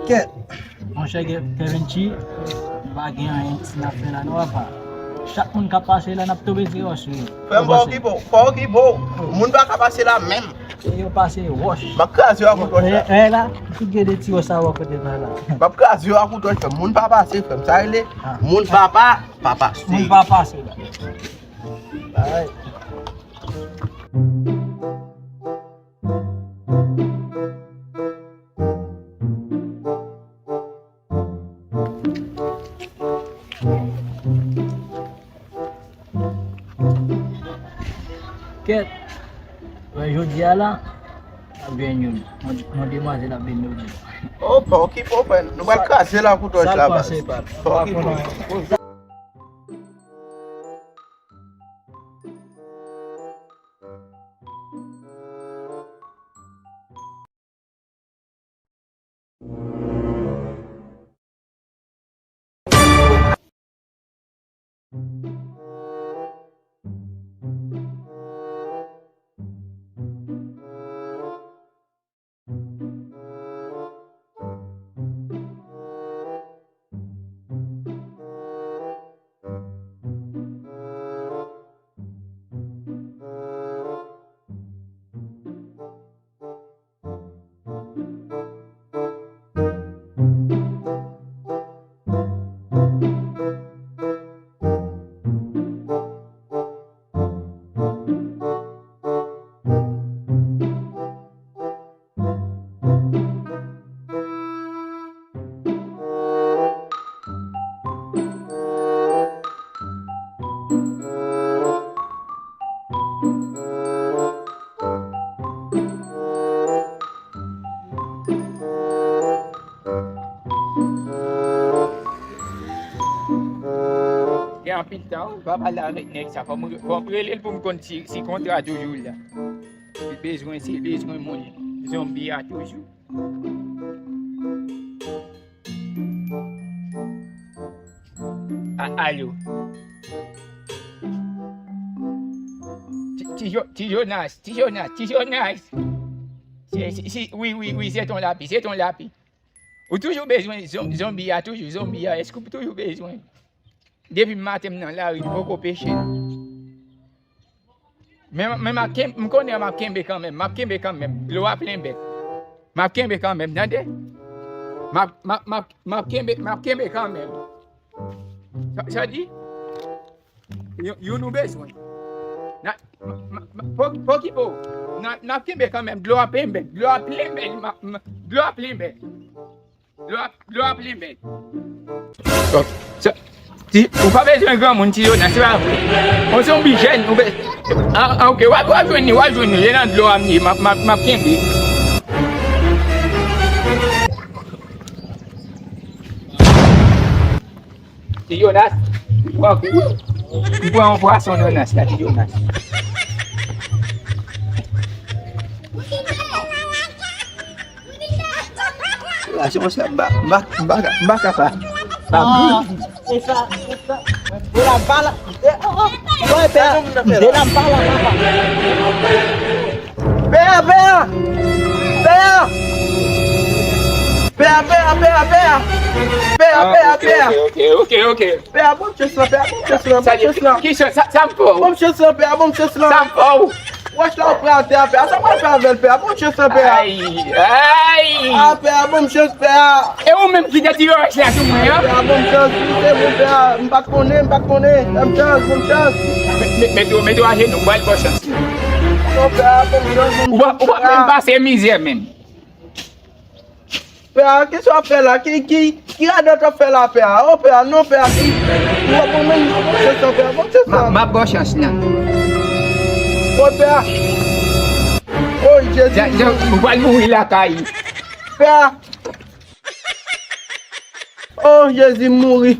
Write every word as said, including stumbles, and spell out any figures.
Kèt. Monchè Ke-, Kevin Chi, nou pa gen anyen ti n ap fè la non, apa. Chak moun k ap pase la, n ap tonbe sou yo, sou yo. Frè m, pa okipe w, pa okipe w. Moun pa ka pase la menm. E yo pase wòch. M ap kraze yo ak yon wòch la. E, e la, tout gen de ti wòch sa yo kote nan la. M ap kraze yo ak yon wòch, frè m. Moun pa pase, frè m. Sa rele moun pa pa, pa pase. Moun pa pase la. Ay. Kèt. Wè, jodi a la, ap gen youn. Yon, yon demwazèl ap vin jodi a. O, pa okipe w, frè. Nou pral kraze la kouto la, baz. Pa okipe w. Gen anpil tan, wi, m pa pale avèk nèg sa. Fò m, fò m rele l pou m konn si, si kontra toujou la. Li bezwen, si l bezwen moun zonbi a toujou. A, alo. Ti, ti Jo-, ti Jonas, ti Jonas, ti Jonas. Si, si, si, wi, wi, wi, se ton lapi, se ton lapi. Ou toujou bezwen zon-, zonbi a, toujou zonbi a. Èske ou toujou bezwen? Depi maten m nan lari, m poko peche. Men, men m ap ken-, m konnen m ap kenbe kanmenm, m ap kenbe kanmenm. Dlo a plen bèt. M ap kenbe kanmenm, tande? M ap, m ap, m ap, m ap kenbe, m ap kenbe kanmenm. Sa, sa di? Yo, yo nou bezwen. Na, m, m, m, po, pokipo. N a, n ap kenbe kanmenm. Dlo a plen bèt. Dlo a plen bèt. M ap, m, dlo a plen bèt. Dlo a, dlo a plen bèt. Bon, sa, ti, ou pa bezwen granmoun, ti Jonas, se pa vre. On zonbi jèn, ou be-, ah, ah, ok, w ap, w ap jwenn li, w ap jwenn li, e nan dlo a m ye, m ap, m ap, m ap kenbe. Ti Jonas, m pran kou. M pran yon pwason Jonas la, ti Jonas. La, se konsa, m pa, m pa, m pa, m pa ka pa. Pa. Ah, e sa, e sa. Ou la, m pa la. E, oh, oh. Mwen pè, de la, m pa la, papa. Pè, pè. Pè. Pè, pè, pè, pè. Pè, pè, pè. Ok, ok, ok, ok. Pè a, bon chans lan, pè a, bon chans lan, bon chans lan. Ki chans? Sa, sa m fè w? Bon chans lan, pè a, bon chans lan. Sa m fè w? Wòch la ou pran atè a, pè a. Sa w pral fè avè l, pè a? Bon chans lan, pè a. Ay, ay. Ah, pè a, bon chans, pè a. E ou menm ki te tire wòch la sou mwen an? Pè a, bon chans, se bon, pè a. M pa t konnen, m pa t konnen. Bon chans, bon chans. Mete w, mete w ajenou, m pral ba w chans. Non, pè a, bon chans, bon chans, pè a. Ou p ap menm pase mizè menm. Pè a, kisa w ap fè la? Ki, ki, ki radòt w ap fè la, pè a? O, pè a, non, pè a, ki, w ap ban mwen yon chans, pè a, ban m chans la. M ap ba w chans lan. O, pè a. O, Jezi. Ou pral mouri lakay. Pè a. O, Jezi, m mouri.